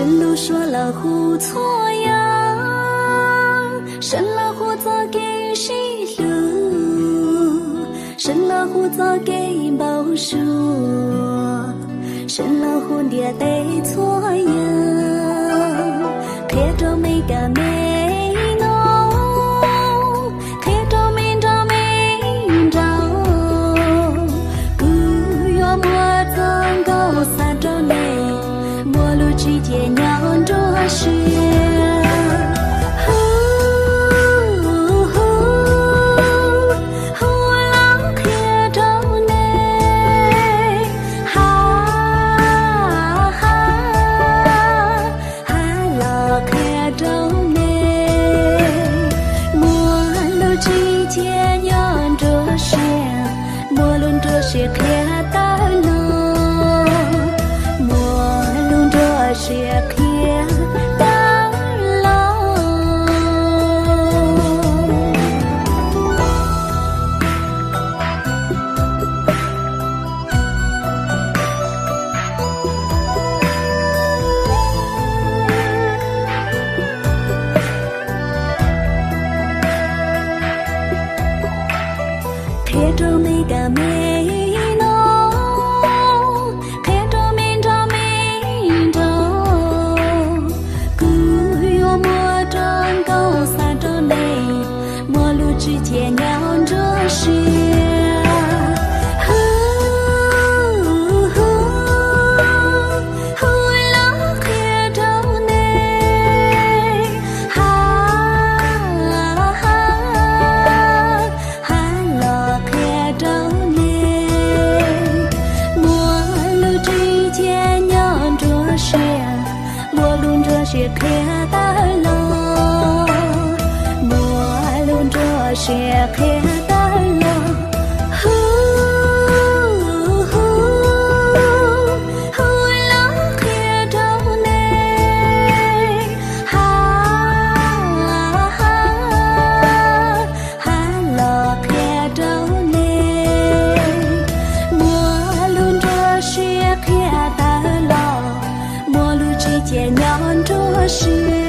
Seev lub suab los hu txhua yam, seev los hu txoj kev sib hlub, seev los hu txoj kev npau suav, seev los hu ntiaj teb txhua yam, qhia rau me kab me noog, qhia rau me nrog me nraug. Kuv yuav muab txoj nkauj xa rau nej, muaj lus tsis cia nyob nruab siab. Hu, hu, hu los qhia rau nej, ha, ha, ha los qhia rau nej, muaj lus tsis cia nyob nruab siab, muaj lus nruab siab qhia tawm los, muaj lus nruab siab qhia tawm los. Qhia rau me kab me noog, qhia rau me nrog me nraug. Kuv yuav muab txoj nkauj xa rau nej, muaj lus tsis cia nyob nruab siab. Hu, hu, hu los qhia rau nej, ha, ha, ha los qhia rau nej, muaj lus tsis cia nyob nruab siab, muaj lus nruab siab qhia tawm los, muaj lus nruab siab qhia tawm los. Hu, hu, hu los qhia rau nej, ha, ha, ha los qhia rau nej, muaj lus nruab siab qhia tawm los, muaj lus tsis cia nyob nruab siab.